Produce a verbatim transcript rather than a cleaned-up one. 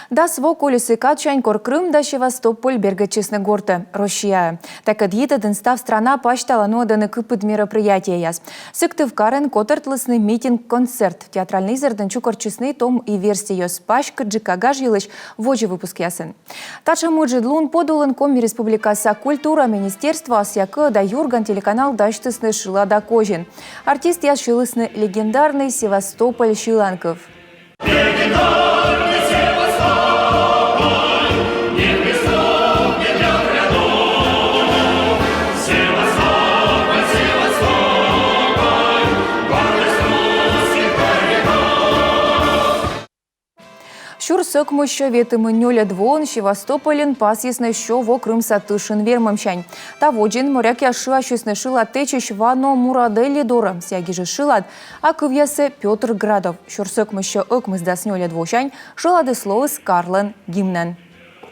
Дас во кольӧ сы кадсянь, кор Крым да Севастополь бергӧдчисны гортӧ, Россияӧ. Такӧд йитӧдын став страна пасьтала нуӧдӧны кыпыд мероприятиеяс. Сыктывкарын котыртлісны митинг-концерт. Театральнӧй изэрдын чукӧртчисны том и верстьӧяс. Паськыдджыка гаж йылысь водзӧ выпускъясын. Татшӧм ыджыд лун подулын Коми Республикаса культура министерствоас «Кыӧ да юрган» телеканал дасьтісны шылада козин. Артистъяс сьылісны легендарнӧй Севастополь сьыланкыв. Сюрс ӧкмыссё ветымын нёльӧд воын Севастопольын пасйисны сё во Крымса тышын вермӧмсянь. Та водзын морякъяс шыасисны шылад тэчысь Вано Мураделли дорӧ. Сійӧ гижис шылад, а кывъяссӧ Пётр Градов. Сюрс ӧкмыссё ӧкмысдас нёльӧд восянь шыладыс лоис карлӧн гимнӧн.